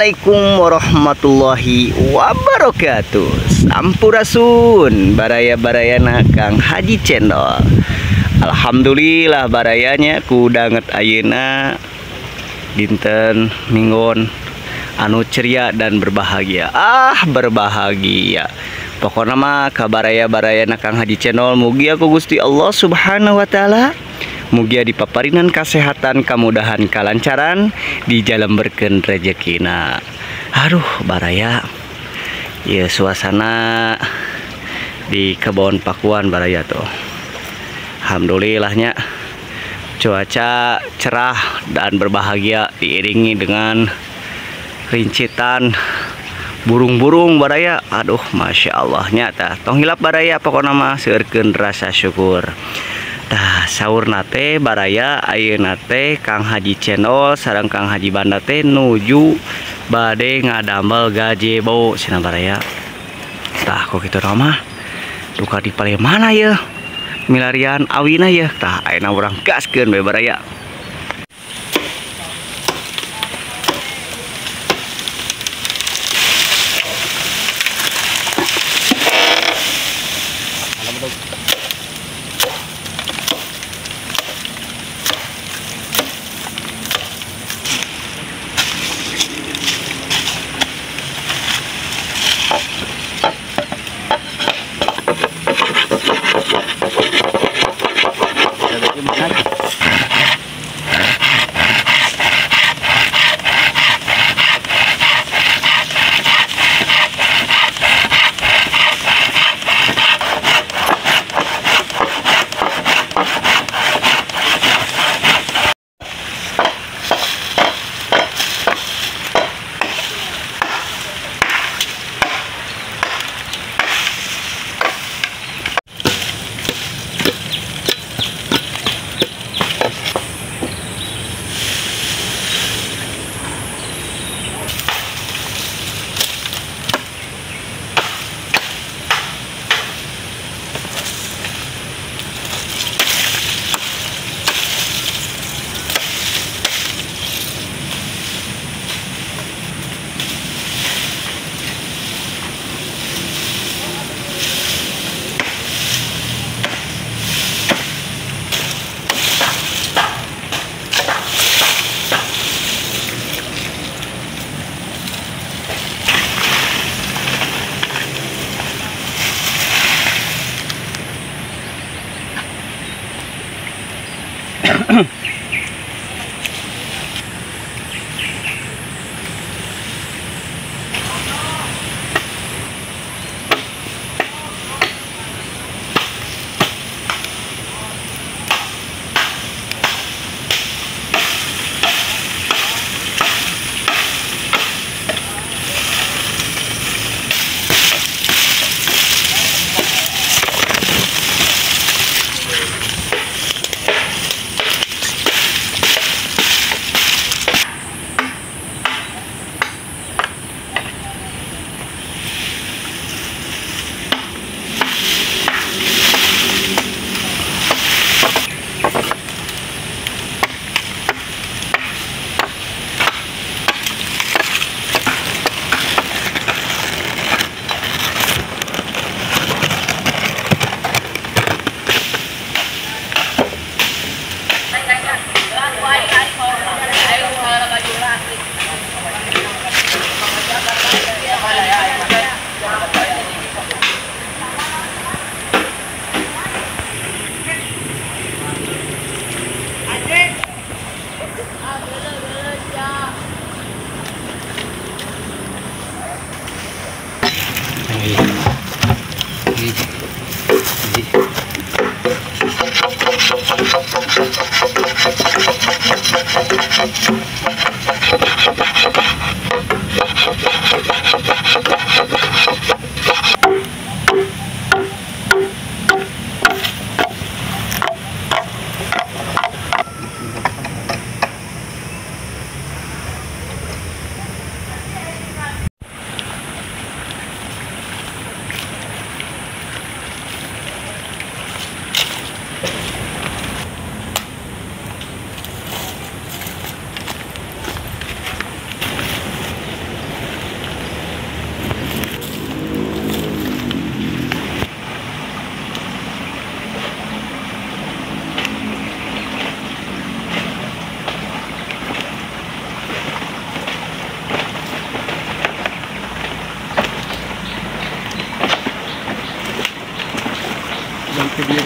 Assalamualaikum warahmatullahi wabarakatuh. Sampurasun baraya-barayana Kang Haji Cendol. Alhamdulillah barayanya kudanget ayeuna dinten minggon anu ceria dan berbahagia. Ah, berbahagia. Pokoknya mah kabaraya-barayana Kang Haji Cendol mugia ku Gusti Allah Subhanahu wa taala. Mugia dipaparinan kesehatan, kemudahan, kalancaran di jalan berken rezekina. Aduh, baraya. Ya suasana di kebun Pakuan baraya tuh. Alhamdulillahnya cuaca cerah dan berbahagia diiringi dengan rincitan burung-burung baraya. Aduh, masya Allahnya tah. Tong hilap baraya pokokna mah seueurkeun rasa syukur. Tah saurna teh baraya ayeuna teh Kang Haji Cendol sareng Kang Haji Banda teh nuju bade ngadamel gazebo cenah baraya. Tah kok kitu mah duka di palih mana yeuh milarian awina yeuh. Tah ayeuna urang gaskeun we baraya.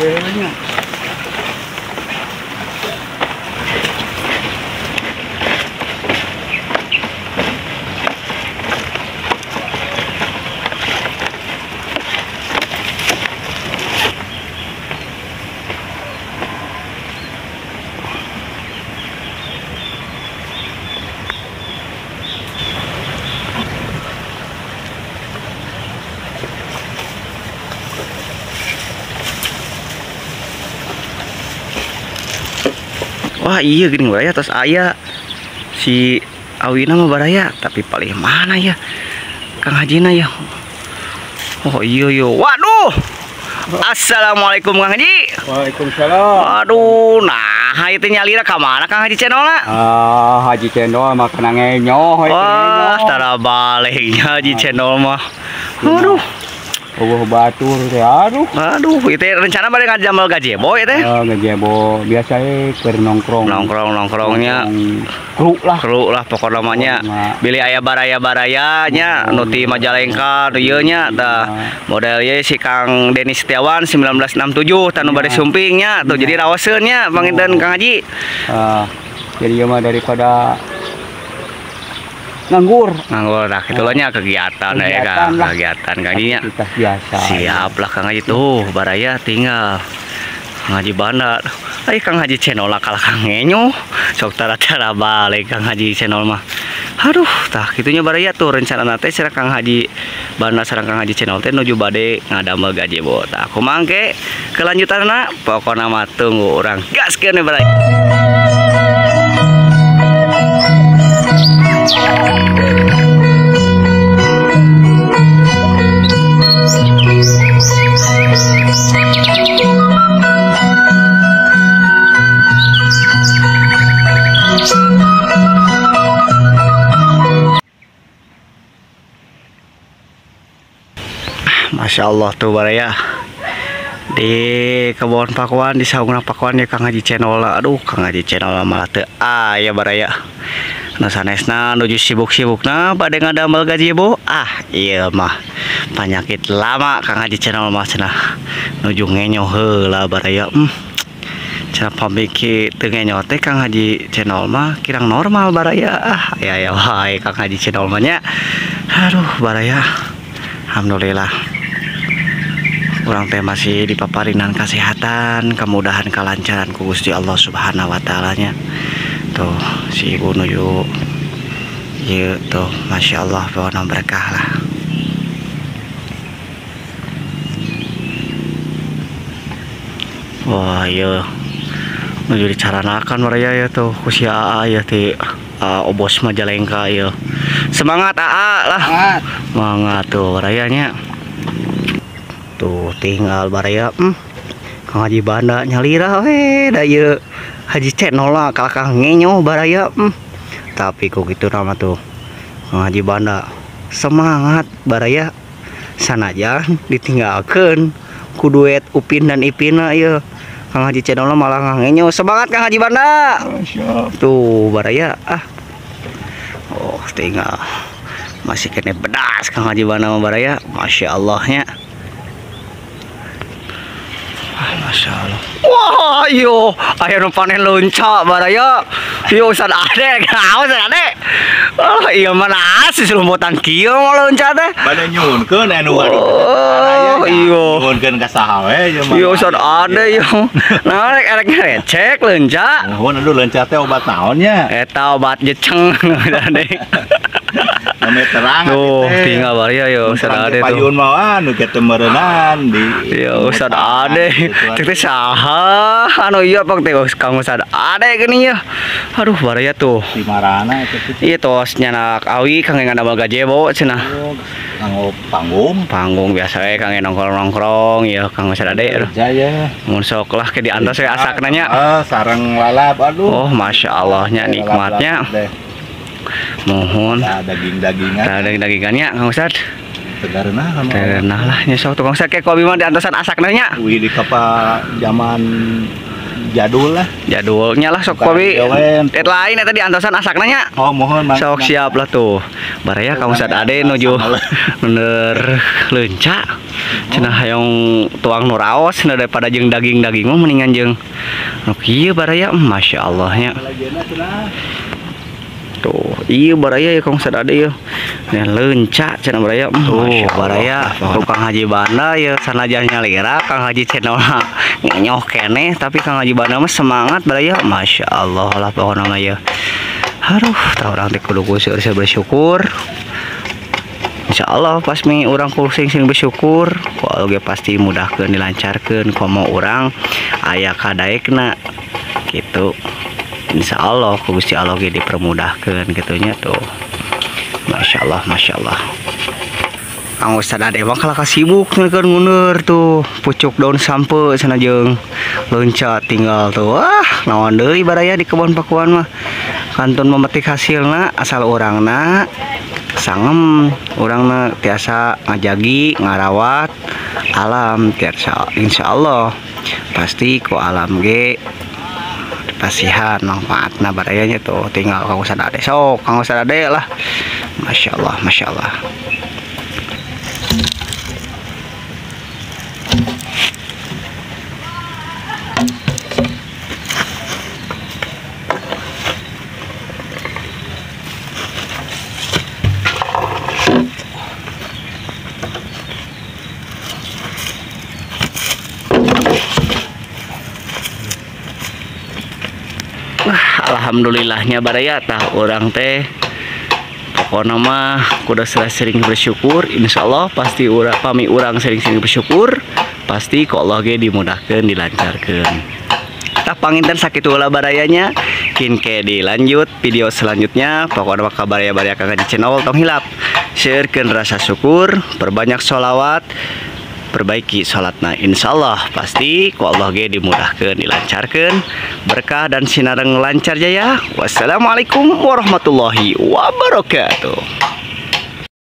we nya. Wah iya gini baraya atas aya si Awina mah baraya tapi paling mana ya Kang Hajina ya. Oh iya yo. Waduh. Assalamualaikum Kang Haji. Waalaikumsalam. Aduh, nah itu nyalira ka mana Kang Haji Cendolna? Ah, Haji Cendol mah kana ngenyoh. Wah, tara baliknya Haji Cendol mah. Aduh. Eueuh batur teh aduh. Aduh, itu rencana bade ngajamel gazebo ya teh? Gazebo biasa keur nongkrong. Nongkrong-nongkrongnya. Kru lah. Kru lah pokokna mah nya. Bilih aya baraya-baraya nya nu ti Majalengka nu ieu nya tah. Model ieu si Kang Deni Setiawan 1967 tah nu bade sumping nya tuh jadi raoseun nya panginten Kang Haji. Jadi ieu mah daripada nganggur. Nganggur lah kitu nya kegiatan ya Kang, kegiatan Kang Haji nya. Biasa. Siap lah Kang Haji tuh baraya tinggal Kang Haji Bandar. Ai Kang Haji Cendol kalah Kang Ngenyo. Sok tara-tara balik Kang Haji Cendol mah. Aduh, tah kitunya baraya tuh rencana teh sareng Kang Haji Bandar sareng Kang Haji Cendol teh nuju bade ngadamel gazebo. Tah kumaha engke kelanjutanna pokona mah tunggu urang gaskeun we baraya. Masya Allah tuh baraya di kebun pakuan di saungna pakuan ya Kang Haji Cendol. Aduh Kang Haji Cendol malah teu aya baraya. Nu sanesna nuju sibuk-sibukna bade ngadamel gazebo. Ah ieu mah panyakit lama Kang Haji Cendol mah cenah nuju ngenyo heula baraya. Cenah pamiki teu ngenyo teh Kang Haji Cendol mah kirang normal baraya. Ah aya aya wae Kang Haji Cendol mah nya. Aduh baraya. Alhamdulillah urang teh masih dipaparinan kesehatan, kemudahan, kelancaran ku Gusti Allah Subhanahu wa taala nya. Tuh si ibu nuju ieu tuh Masya Allah pokona berkah lah. Wah ieu nuju dicaranakan baraya ya tuh ku si AA ya ti Obos Majalengka ieu. Semangat AA lah. Semangat tuh barayanya. Tuh tinggal baraya Kang Haji Banda nyalira we da ieu Haji Cendol lah kalah Kang Ngenyo baraya. Tapi kok gitu nama tuh Kang Haji Banda semangat baraya sanajan ditinggalkeun ku duet Upin dan Ipin lah ieu. Kang Haji Cendol malah ngenyo. Semangat Kang Haji Banda. Tuh baraya ah. Oh tinggal masih kena bedas Kang Haji Banda baraya. Masya Allahnya. Ah, Masya Allah. Wah, yo, aya nu panen leunca baraya. Yo Ustaz Ade, kenapa Ustaz Ade? Oh, iya mana sih selumputan kieu mah leunca teh. Bade nyuhunkeun anu Oh, iya. Nyuhunkeun ka saha we ieu mah. Yo Ustaz Ade yo. Nah, rek recek leunca. Nuhun aduh leunca teh obat naon nya? Eta obat jeceng Ustaz Ade. Name terang tuh tinggal baraya yo Ustaz Ade tuh. Payun mah anu kitu meureunnan di. Yo Ustaz Ade. Cek teh saha anu ieu pang teh Kang Ustaz Ade geuning ya. Aduh baraya tuh. Di marana eta teh. Ieu tos nyanak awi kang ngadamel gazebo cenah. Kanggo panggung. Panggung biasa we kang nongkrong-nongkrong ya Kang Ustaz Ade. Jaya. Mun sok lah ke diantos we asakna nya. Sareng lalap aduh. Oh Masya Allah nya nikmatnya. Mohon daging-dagingan. Daging-dagingannya Kang Ustaz. Tegareunah lah nyesok tukang Ustaz ke ku abi mah diantosan asakna nya. Wih di kapa zaman Jadul lah. Jadulnya lah sok kopi. Lain eta diantosan asakna nya. Oh, mohon Mang. Sok siap lah tuh. Baraya Kang Ustad Ade nuju bener leunca. Cenah hayang tuang nu raos cenah daripada jeung daging-daging mah mendingan jeung nu kieu baraya. Masyaallah nya. Tuh, iya baraya ya Kang Ustad Ade ya. Nih leunca cenah baraya. Tuh, baraya Kang Haji Banda ya sanajan nyalira Kang Haji channel ngenyoh keneh tapi Kang Haji Banda mah semangat baraya. Masya Allah lah pokokna mah ya. Aduh, tah urang teh kudu bersyukur. Insya Allah pas mi urang kudu sing bersyukur, ku Allah ge pasti mudahkeun dilancarkeun komo urang aya kadaekna gitu. Insya Allah ku Gusti Allah ge dipermudahkeun kitu nya tuh. Masya Allah, Masya Allah. Kang Ustad Ade mah kalah sibuk keur nguneur tuh pucuk daun sampe cenah jeung leunca tinggal tuh. Wah, naon deui baraya di kebon pakuan mah. Kantun memetik hasilna asal urangna sangem, urangna tiasa ngajagi, ngarawat alam tiasa insyaallah pasti ku alam ge dipasihan manfaatna barayanya tuh. Tinggal Kang Ustad Ade sok, Kang Ustad Ade lah. Masya Allah, Masya Allah. Alhamdulillahnya baraya tah urang teh pokona mah kudu sering bersyukur. Insyaallah pasti urang pami urang sering-sering bersyukur pasti ku Allah ge dimudahkeun dilancarkeun. Tah panginten sakitu heula barayanya kin ke dilanjut video selanjutnya. Pokona mah kabaraya-baraya Kang Haji Channel tong hilap seueurkeun rasa syukur, perbanyak sholawat, perbaiki sholatna, insyaallah pasti ku Allah ge dimudahkeun dilancarkeun berkah dan sinareng lancar jaya. Wassalamualaikum warahmatullahi wabarakatuh.